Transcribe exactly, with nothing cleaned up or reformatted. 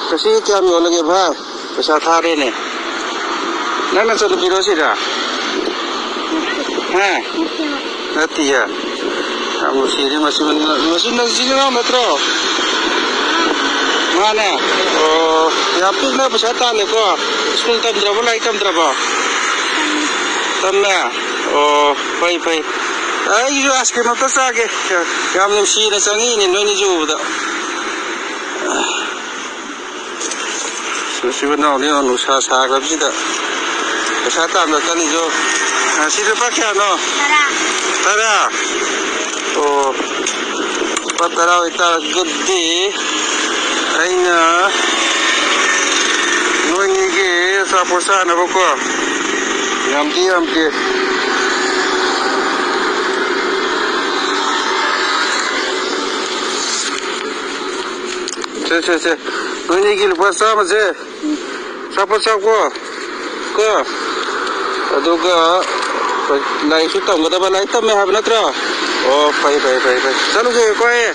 ꯉꯁꯤ ꯀꯌꯥꯝ ꯌꯣꯜꯂꯒꯦ ꯚꯥꯏ? ꯄꯩꯁꯥ ꯊꯥꯔꯦꯅꯦ꯫ ꯅꯪ ꯅꯆꯟꯅꯨꯄꯤꯔꯣ ꯁꯤꯗ? ꯍꯥ? ꯅꯠꯇꯦꯕ꯫ ꯅꯠꯇꯤꯌꯦ꯫ ꯌꯥꯝ ꯅꯨꯡꯁꯤꯔꯦ ꯃꯆꯤꯟ ꯃꯅꯥꯎ꯫ ꯃꯆꯤꯟ ꯅꯆꯤꯟ ꯅꯅꯥꯎ ꯅꯠꯇ꯭ꯔꯣ? ꯃꯥꯅꯦ꯫ ꯑꯣ, ꯌꯥꯝ ꯄꯤꯛꯅ ꯄꯩꯁꯥ ꯇꯥꯜꯂꯦꯀꯣ꯫ ꯁ꯭ꯀꯨꯜ ꯇꯝꯗ꯭ꯔꯕꯣ, ꯂꯥꯏꯔꯤꯛ ꯇꯝꯗ꯭ꯔꯕꯣ? ꯇꯝꯃꯦ꯫ ꯑꯣ, ꯐꯩ, ꯐꯩ꯫ ꯑꯩꯁꯨ ice cream ꯑꯝꯇ ꯆꯥꯒꯦ꯫ ꯌꯥꯝ ꯅꯨꯡꯁꯤꯅ ꯆꯪꯉꯛꯏꯅꯦ ꯅꯣꯏꯅꯤꯁꯨ ꯎꯕꯗ꯫ ꯃꯁꯤ ꯃꯅꯥꯎꯅꯤ ꯅꯨꯡꯁꯥ ꯁꯥꯈ꯭ꯔꯕꯁꯤꯗ ꯄꯩꯁꯥ ꯇꯥꯟꯕ ꯀꯜꯂꯤꯁꯨ꯫ ꯑ, ꯁꯤ ꯂꯨꯄꯥ ꯀꯌꯥꯅꯣ? ꯇꯔꯥ꯫ ꯇꯔꯥ? ꯑꯣ, ꯂꯨꯄꯥ ꯇꯔꯥ ꯑꯣꯏꯇꯥꯔꯒꯗꯤ ꯑꯩꯅ ꯅꯣꯏꯅꯤꯒꯤ ꯑꯆꯥꯄꯣꯠ ꯆꯥꯅꯕꯀꯣ꯫ ꯌꯥꯝꯗꯤ ꯌꯥꯝꯗꯦ꯫ ꯁꯦ, ꯁꯦ, ꯁꯦ꯫ ꯅꯣꯏꯅꯤꯒꯤ ꯂꯨꯄꯥ ꯆꯥꯝꯃꯁꯦ꯫ ꯑꯆꯥꯄꯣꯠ ꯆꯥꯎꯀꯣ꯫ ꯀꯣ꯫ ꯑꯗꯨꯒ ꯂꯥꯏꯔꯤꯛꯁꯨ ꯇꯝꯒꯗꯕ, ꯂꯥꯏꯔꯤꯛ ꯇꯝꯃꯦ ꯍꯥꯏꯕ ꯅꯠꯇ꯭ꯔꯣ? ꯑꯣ, ꯐꯩ, ꯐꯩ, ꯐꯩ, ꯐꯩ꯫ ꯆꯠꯂꯨꯒꯦꯀꯣ ꯑꯩ꯫